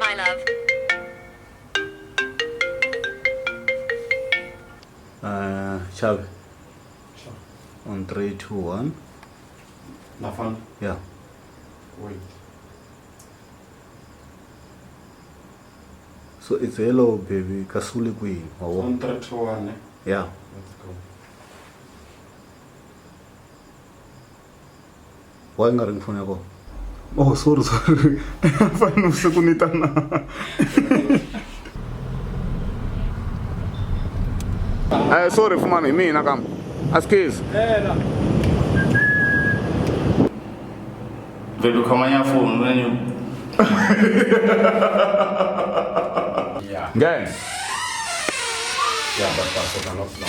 My love. Chavi. On 3, 2, 1. Nafana. Yeah. Wait. So it's hello baby, kasuli kwihi? Wa vona? On 3 2 1. Eh? Yeah. Let's go. Why nga ringi phone ya kona? Oh, sorry, sorry. Fane usiku ni ta na. Eh, sorry fumani hi mina kambe. Askies. Baby khoma ya phone when you Yeah. Nge. Yeah, but that's what I'm not now.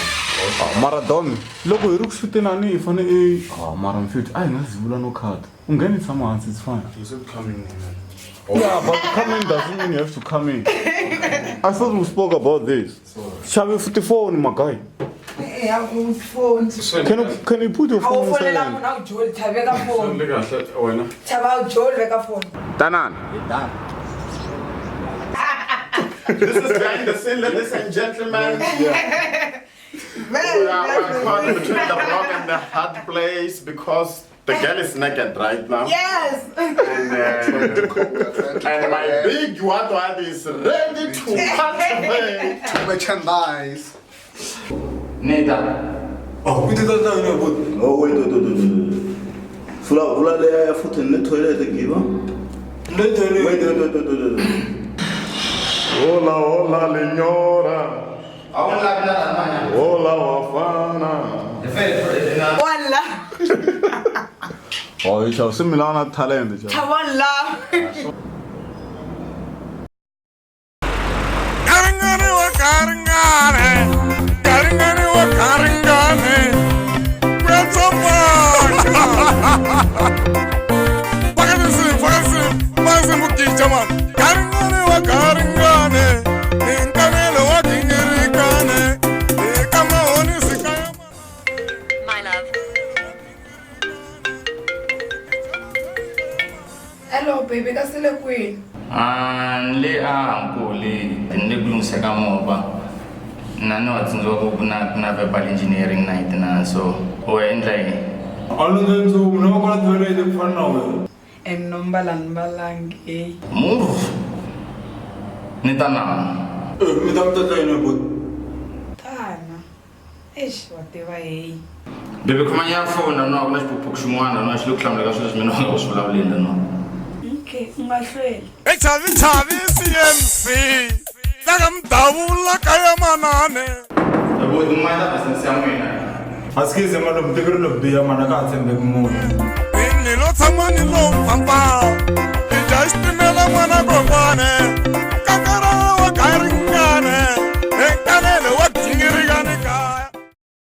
Ah, mara Dom, loko hi ri ku xuteni a ni hi fane i ah mara mfethu a hi nga zi vula no cut. U ngheni tshama hansi it's fine. You said coming in. Yeah, but come in doesn't mean you have to come in. I thought we spoke about this. Xave futhi phone, my guy. Ya ku phone. Can you put your A wu phone on fonela silent? munhu a wu joli tlhaveka phone. Le kahle wena. Tlhava a wu joli veka phone. Tanani. This is behind the scene, ladies and gentlemen. Very, We are very caught between the rock and the hard place because the girl is naked right now. Yes. And my big what what is ready to participate. Merchandise. Nita. Oh, wait, wait, wait, wait, wait. Vula vula leya ya futhi ni toilet giva. Wait, wait, wait, wait, wait, wait. Hola, hola, lenyora. A wu lavi na rhamanya. Hola, wafana. Wala. Oh, xava swi mina na talent xava. Tlhava la. Karingani wa karingane, karingani wa karingane, Karingani wa karingane, inkanelo wa kingirikane, ikamahoni sikaya. My love. Hello baby, ka sele kwini? Ah, ni le a Hankuli ni le ku lunghisa ka movha na ni wa tsundzuka ku ku na ku na verbal engineering night na so u endla yini A lundza nchumu no va kona toilet ku fana na wena. And no mbala ni mbalangi hey. Move ni ta na Eh, mi ta mi ta tla yini buti? Tana. Eish, wa tiva hey. Baby khoma ya phone na ku na xiphukuphuku xin'wana na xi le ku hlamula ka swilo leswi mina u nga ku swi vulavuleni na. Okay, u nga hlweli. Chavi chavi CMC Laka mdavula kaya manane Buti mi business ya n'wina. Askies malume tiko ri lo biha mani a ka ha tshembeki munhu. Ni lo tshama ni lo pfampa